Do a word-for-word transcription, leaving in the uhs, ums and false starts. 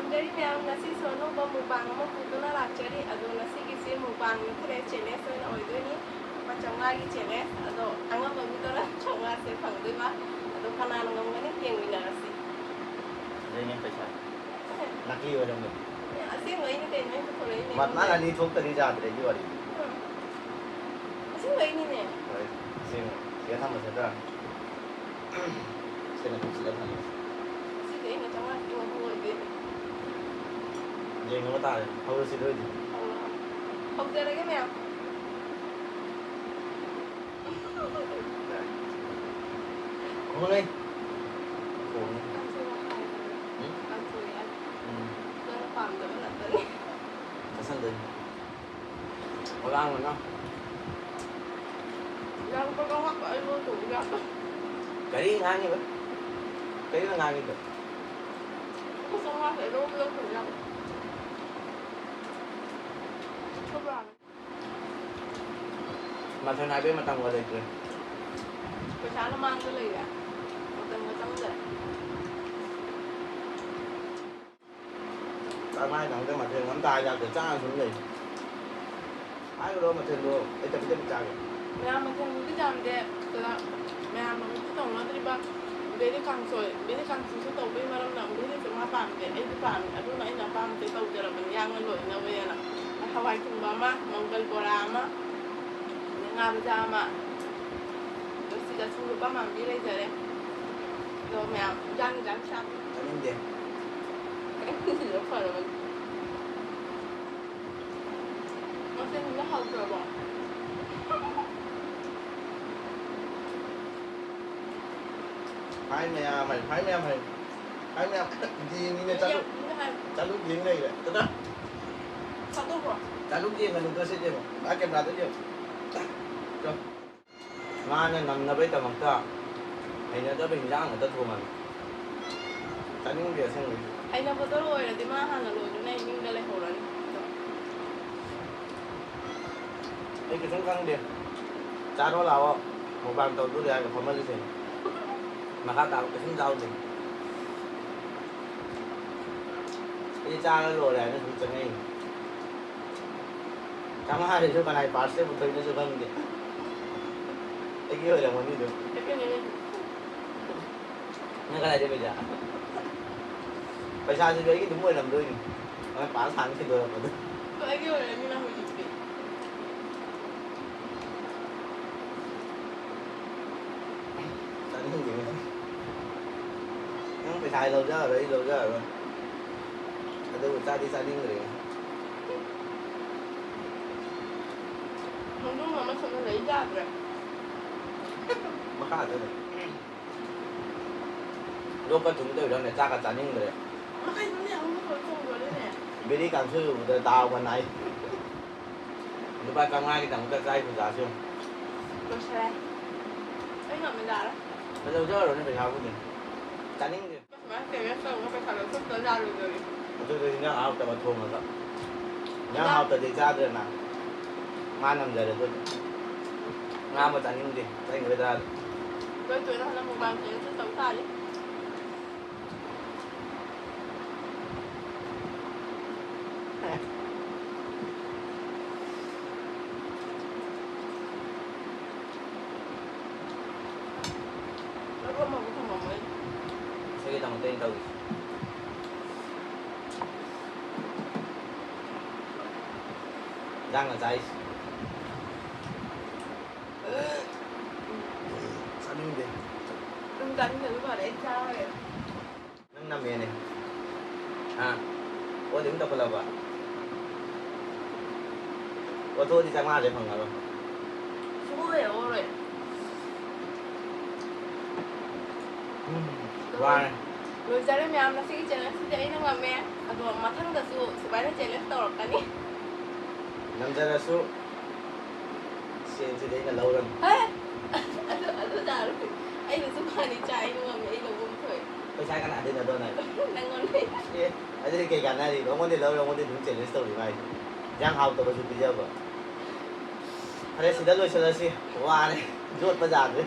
ꯐꯖꯔꯤ ꯃꯌꯥꯝ, ꯉꯁꯤꯁꯨ ꯑꯅꯧꯕ mukbang ꯑꯃ ꯄꯨꯗꯨꯅ ꯂꯥꯛꯆꯔꯤ꯫ ꯑꯗꯣ ꯉꯁꯤꯒꯤꯁꯤ mukbang ꯅꯠꯇ꯭ꯔꯦ, challenge ꯑꯣꯏꯅ ꯑꯣꯏꯗꯣꯏꯅꯤ꯫ ꯂꯨꯄꯥ ꯆꯥꯝꯃꯉꯥꯒꯤ challenge꯫ ꯑꯗꯣ ꯑꯉꯝꯕ ꯃꯤꯗꯨꯅ ꯆꯥꯝꯃꯉꯥꯁꯦ ꯐꯪꯗꯣꯏꯕ꯫ ꯑꯗꯣ ꯀꯅꯥꯅ ꯉꯝꯒꯅꯤ ꯌꯦꯡꯃꯤꯟꯅꯔꯁꯤ꯫ ꯐꯖꯩꯅꯦ ꯄꯩꯁꯥ꯫ ꯅꯀꯂꯤ ꯑꯣꯏꯔꯝꯒꯅꯤ꯫ ꯑꯁꯦꯡꯕꯩꯅꯤ ꯀꯩꯅꯣ, ꯑꯩ ꯄꯨꯊꯣꯔꯛꯏꯅꯦ꯫ ꯃꯥ-, ꯃꯥꯅ ꯑꯅꯤ ꯊꯣꯛꯇꯗꯤ ꯌꯥꯗ꯭ꯔꯦ ꯑꯩꯒꯤ ꯋꯥꯔꯤꯗꯤ꯫ ꯎꯝ꯫ ꯑꯁꯦꯡꯕꯩꯅꯤꯅꯦ꯫ ꯍꯣꯏ, ꯑꯁꯦꯡꯕ꯫ ꯁꯤꯗ ꯊꯝꯃꯁꯦ ꯅꯠꯇ꯭ꯔꯥ? ꯁꯤꯗ ꯊꯝꯃꯁꯦ꯫ ꯁꯤꯗꯤ ꯑꯩꯅ ꯆꯥꯝꯃꯉꯥ ꯄꯤꯕ ꯑꯃ ꯑꯣꯏꯗꯣꯏꯅꯦ꯫ ꯌꯦꯡꯅꯕ ꯇꯥꯔꯦ꯫ ꯍꯧꯔꯁꯤ ꯑꯗꯨ ꯑꯣꯏꯗꯤ꯫ ꯍꯧꯔꯣ, ꯍꯧꯔꯣ꯫ ꯍꯧꯖꯔꯒꯦ ꯃꯌꯥꯝ꯫ ꯈꯣꯡꯅꯩ꯫ ꯈꯣꯡꯅꯩ꯫ ꯀꯥꯡꯁꯣꯏ ꯍꯥꯎꯕꯅꯦ꯫ ꯎꯝ? ꯀꯥꯡꯁꯣꯏ ꯍꯥꯏꯕ꯫ ꯎꯝ꯫ ꯅꯪꯅ ꯄꯥꯝꯗꯕ ꯉꯥꯛꯇꯅꯦ꯫ ꯆꯥꯁꯟꯗꯣꯏꯅꯤ꯫ ꯑꯉꯥꯡꯕꯅ꯫ ꯌꯥꯝ ꯀꯩꯅꯣ ꯉꯥꯛꯇ ꯑꯩ ꯂꯣꯏ ꯇꯧꯕ ꯌꯥꯕ꯫ ꯀꯔꯤ ꯉꯥꯡꯉꯤꯕ? ꯀꯔꯤꯅꯣ ꯉꯥꯡꯉꯤꯗꯣ? ꯂꯨꯄꯥ ꯆꯥꯝꯃꯉꯥꯁꯦ ꯑꯩ ꯂꯣꯏ ꯂꯧ ꯇꯧꯕ ꯌꯥꯕ꯫ ꯈꯕ꯭ꯔꯥ? ꯃꯊꯣꯏ ꯅꯥꯏꯕꯩ ꯃꯇꯝꯒ ꯂꯩꯇ꯭ꯔꯦ꯫ ꯄꯩꯁꯥꯅ ꯃꯥꯡꯗ ꯂꯩꯔꯦ꯫ ꯃꯇꯝꯒ ꯆꯪꯗ꯭ꯔꯦ꯫ ꯆꯥꯛ ꯃꯥꯏ ꯈꯪꯗꯦ, ꯃꯊꯦꯜ ꯑꯝꯇ ꯍꯥꯏ ꯌꯥꯗꯦ, ꯆꯥꯔ ꯁꯨꯝ ꯂꯩ꯫ ꯍꯥꯏꯔꯨꯔꯣ ꯃꯊꯦꯜꯗꯣ, ꯑꯩ ꯇꯞꯄꯤ ꯇꯞꯄꯤ ꯆꯥꯒꯦ꯫ ꯃꯌꯥꯝ ꯃꯊꯦꯜꯕꯨꯗꯤ ꯌꯥꯝꯗꯦ, ꯑꯗꯨꯗ ꯃꯌꯥꯝꯅ ꯑꯃꯨꯛꯇꯤ ꯇꯧꯅꯗ꯭ꯔꯤꯕ ꯕꯦꯂꯤ ꯀꯥꯡꯁꯣꯏ, ꯕꯦꯂꯤ ꯀꯥꯡꯁꯣꯏꯁꯨ ꯇꯧꯕꯩ ꯃꯔꯝꯅ ꯕꯦꯂꯤꯁꯦ ꯃꯥ ꯄꯥꯝꯗꯦ, ꯑꯩꯁꯨ ꯄꯥꯝꯃꯦ, ꯑꯗꯨꯅ ꯑꯩꯅ ꯑꯄꯥꯝꯕꯁꯦ ꯇꯧꯖꯔꯕꯅꯤ, ꯌꯥꯡꯅ ꯂꯣꯏꯅꯕꯅꯦꯅ꯫ ꯍꯋꯥꯏ ꯊꯣꯡꯕ ꯑꯃ, ꯃꯪꯒꯜ ꯕꯣꯔꯥ ꯑꯃ, ꯑꯗꯩ ꯉꯥ ꯃꯆꯥ ꯑꯃ, ꯑꯗꯣ ꯁꯤꯗꯁꯨ ꯂꯨꯄꯥ ꯃꯥꯟꯕꯤ ꯂꯩꯖꯔꯦ꯫ ꯑꯗꯣ ꯃꯌꯥꯝ ꯏꯟꯖꯥꯡ ꯏꯟꯖꯥꯡ ꯆꯥꯕ ꯆꯥꯅꯤꯡꯗꯦ꯫ ꯀꯩꯅꯣ ꯁꯤꯗ ꯐꯔꯕꯅꯤ꯫ ꯃꯆꯦ, ꯅꯪ ꯍꯥꯎꯇ꯭ꯔꯕꯣ? ꯍꯥꯏ ꯃꯌꯥꯝ ꯍꯥꯏ, ꯍꯥꯏ ꯃꯌꯥꯝ ꯍꯥꯏ꯫ ꯍꯥꯏ ꯃꯌꯥꯝ꯫ ꯌꯦꯡꯉꯤꯅꯦ, ꯆꯥꯂꯨ-, ꯃꯤꯅ ꯍꯥꯏ꯫ ꯆꯥꯂꯨ ꯌꯦꯡ ꯂꯩꯔꯦ꯫ ꯇꯗꯥ꯫ ꯊꯥꯗꯣꯛꯈ꯭ꯔꯣ꯫ ꯆꯥꯂꯨ ꯌꯦꯡꯒꯅꯨ, ꯇꯣ ꯁꯤ ꯌꯦꯡꯉꯣ꯫ ꯑꯥ, camera ꯗ ꯌꯦꯡꯉꯣ꯫ ꯆꯣ꯫ ꯃꯥꯅ ꯉꯝꯅꯕꯩꯗꯃꯛꯇ ꯍꯩꯅꯗꯕ ꯍꯤꯟꯖꯥꯡ ꯉꯥꯛꯇ ꯊꯣꯡꯉꯝꯃꯤ꯫ ꯆꯥꯅꯤꯡꯗꯦ ꯑꯁꯦꯡꯕꯩꯁꯨ꯫ ꯍꯩꯅꯕꯗꯣ ꯑꯣꯏꯔꯗꯤ ꯃꯥ ꯍꯥꯟꯅ ꯂꯣꯏꯗꯨꯅ ꯑꯩ ꯌꯨꯝꯗ ꯂꯩꯍꯧꯔꯅꯤ꯫ ꯑꯩ ꯀꯩꯁꯨꯝ ꯈꯪꯗꯦ꯫ ꯆꯥꯔꯣ ꯂꯥꯛꯑꯣ, mukbang ꯇꯧꯗꯣꯔꯦ ꯍꯥꯏꯔꯒ ꯐꯝꯍꯜꯂꯤꯁꯦ꯫ ꯃꯈꯥ ꯇꯥꯕ ꯀꯩꯁꯨꯝ ꯌꯥꯎꯗꯦ꯫ ꯆꯥꯔ ꯂꯣꯏꯔꯦ ꯍꯥꯏꯅ ꯁꯨꯝ ꯆꯪꯉꯛꯏꯅꯤ꯫ ꯆꯥꯝꯃꯉꯥꯗꯨꯁꯨ ꯀꯅꯥꯏ ꯄꯥꯔꯁꯇ ꯄꯨꯊꯣꯛꯏꯅꯣꯁꯨ ꯈꯪꯗꯦ꯫ ꯑꯩꯒꯤ ꯑꯣꯏꯔꯝꯒꯅꯤ ꯑꯗꯨꯝ꯫ ꯅꯪ ꯀꯗꯥꯏꯗꯩ ꯄꯩꯁꯥ? ꯄꯩꯁꯥꯁꯤꯁꯨ ꯑꯩꯒꯤ ꯑꯗꯨꯝ ꯑꯣꯏꯔꯝꯗꯣꯏꯅꯤ꯫ ꯅꯪ ꯄꯥꯔꯁ ꯍꯥꯡ ꯊꯤꯟꯗꯣꯔꯛꯄꯗ꯫ ꯑꯩꯒꯤ ꯑꯣꯏꯔꯅꯤꯅ ꯍꯧꯖꯤꯛꯇꯤ꯫ ꯆꯥꯅꯤꯡꯗꯦ꯫ ꯅꯪ ꯄꯩꯁꯥ ꯑꯩ ꯂꯧꯖꯔꯔꯣꯏ, ꯑꯩ ꯂꯧꯖꯔꯔꯣꯏ꯫ ꯑꯗꯨꯕꯨ ꯆꯥꯗꯤ ꯆꯥꯅꯤꯡꯗ꯭ꯔꯦ꯫ ꯈꯣꯡꯗ꯭ꯔꯨꯝ ꯑꯃ ꯁꯨꯝ ꯂꯩ ꯌꯥꯗ꯭ꯔꯦ꯫ ꯃꯈꯥꯗ ꯑꯗꯨꯝ꯫ ꯂꯣꯛꯀ ꯊꯨꯡ ꯇꯧꯔꯤꯔꯣ ꯈꯪꯗꯦ, ꯆꯥꯛꯀ ꯆꯥꯅꯤꯡꯗ꯭ꯔꯦ꯫ ꯃꯈꯩꯗꯨꯅꯦ ꯑꯃꯨꯛ ꯊꯣꯡꯗꯣꯔꯦꯅꯦ꯫ ꯕꯦꯔꯤ ꯀꯥꯡꯁꯣꯏ ꯎꯕꯗ ꯗꯥꯎꯒ ꯅꯥꯏ꯫ ꯂꯨꯄꯥ ꯆꯥꯝꯃꯉꯥꯒꯤꯗꯃꯛꯇ ꯆꯥꯏ ꯄꯨꯖꯥꯁꯤ ꯌꯦꯡꯉꯨ꯫ ꯂꯣꯏꯁꯜꯂꯦ꯫ ꯑꯩ ꯉꯝꯃꯦ ꯌꯥꯔꯦ꯫ ꯀꯩꯗꯧꯖꯔꯨꯔꯅꯤ ꯄꯩꯁꯥꯕꯨꯗꯤ꯫ ꯆꯥꯅꯤꯡꯗꯦ꯫ ꯁꯨꯃꯥꯏꯅ ꯀꯩꯅꯣ ꯇꯧꯔꯒ ꯄꯩꯁꯥ ꯂꯧꯊꯣꯛꯇ ꯌꯥꯔꯣꯏꯗꯧꯔꯤ꯫ ꯑꯗꯨꯗꯤ ꯏꯟꯖꯥꯡ ꯑꯍꯥꯎꯇꯕ ꯊꯣꯡꯉꯒ꯫ ꯏꯟꯖꯥꯡ ꯏꯟꯖꯥꯡ ꯍꯥꯎꯇꯗꯤ ꯆꯥꯗ꯭ꯔꯦꯅ꯫ ꯃꯥ ꯅꯝꯖꯔꯦ ꯑꯗꯨꯗꯤ꯫ ꯉꯥ ꯑꯃ ꯆꯥꯅꯤꯡꯗꯦ꯫ ꯆꯥꯅꯤꯡꯗꯕꯩ ꯇꯔꯥꯗ꯫ ꯇꯣꯏ ꯇꯣꯏꯅ ꯍꯟꯗꯛ ꯃꯨꯛꯕꯥꯡ ꯆꯦꯅꯦꯜꯁꯨ ꯇꯧ ꯇꯥꯔꯦ꯫ ꯃꯔꯨ ꯑꯃꯕꯨ ꯊꯝꯃꯝꯃꯣꯏ꯫ ꯏꯁꯩꯒꯤꯗꯃꯛꯇ ꯑꯩꯅ ꯇꯧꯔꯤꯁꯦ꯫ ꯏꯟꯖꯥꯡꯅ ꯆꯥꯏꯁꯦ꯫ ꯆꯥꯅꯤꯡꯗꯦ꯫ ꯅꯪ ꯆꯥꯅꯤꯡꯗꯕ ꯐꯔꯦ, ꯑꯩ ꯆꯥꯔꯒꯦ꯫ ꯅꯪ ꯅꯝꯃꯦꯅꯦ꯫ ꯍꯥ? ꯑꯣꯗꯤ ꯑꯗꯨꯝ ꯇꯧꯈꯠꯂꯕ? ꯑꯣꯊꯣꯛꯑꯗꯤ ꯆꯥꯝꯃꯉꯥꯁꯦ ꯐꯪꯉꯔꯣꯏ꯫ ꯁꯨꯡꯑꯣꯏ ꯑꯣꯏꯔꯣꯏ꯫ ꯎꯝ, ꯋꯥꯔꯦ꯫ ꯂꯣꯏꯖꯔꯦ ꯃꯌꯥꯝ, ꯉꯁꯤꯒꯤ ꯆꯦꯂꯦꯟꯖꯁꯤꯗꯤ ꯑꯩꯅ ꯉꯝꯃꯦ꯫ ꯑꯗꯣ ꯃꯊꯪꯗꯁꯨ ꯁꯨꯃꯥꯏꯅ ꯆꯦꯂꯦꯟꯖ ꯇꯧꯔꯛꯀꯅꯤ꯫ ꯉꯝꯖꯔꯁꯨ ꯁꯦꯟꯁꯤꯗꯤ ꯑꯩꯅ ꯂꯧꯔꯅꯤ꯫ ꯍꯦ! ꯑꯗꯨ, ꯑꯗꯨ ꯌꯥꯔꯣꯏ꯫ ꯑꯩꯅꯁꯨ ꯈ꯭ꯋꯥꯏꯗꯒꯤ ꯆꯥꯏ, ꯑꯩꯅ ꯉꯝꯃꯦ, ꯑꯩ ꯂꯧꯕ ꯑꯃ ꯊꯣꯛꯑꯦ꯫ ꯄꯩꯁꯥ ꯀꯅꯥꯗꯩꯅꯣ ꯑꯗꯣ ꯅꯪ? ꯅꯪꯉꯣꯟꯗꯩ꯫ ꯑꯦ, ꯑꯗꯨꯗꯤ ꯀꯩ ꯀꯥꯟꯅꯔꯤꯕ? ꯑꯩꯉꯣꯟꯗꯩ ꯂꯧꯔ ꯑꯩꯉꯣꯟꯗꯩ ꯑꯗꯨꯝ ꯆꯦꯂꯦꯟꯖ ꯇꯧꯔꯤꯕ ꯍꯥꯏꯁꯦ꯫ ꯏꯟꯖꯥꯡ ꯍꯥꯎꯇꯕꯁꯨ ꯄꯤꯖꯕ꯫ ꯐꯔꯦ, ꯁꯤꯗ ꯂꯣꯏꯁꯤꯜꯂꯁꯤ꯫ ꯋꯥꯔꯦ꯫ ꯌꯣꯠꯄ ꯌꯥꯗ꯭ꯔꯦ꯫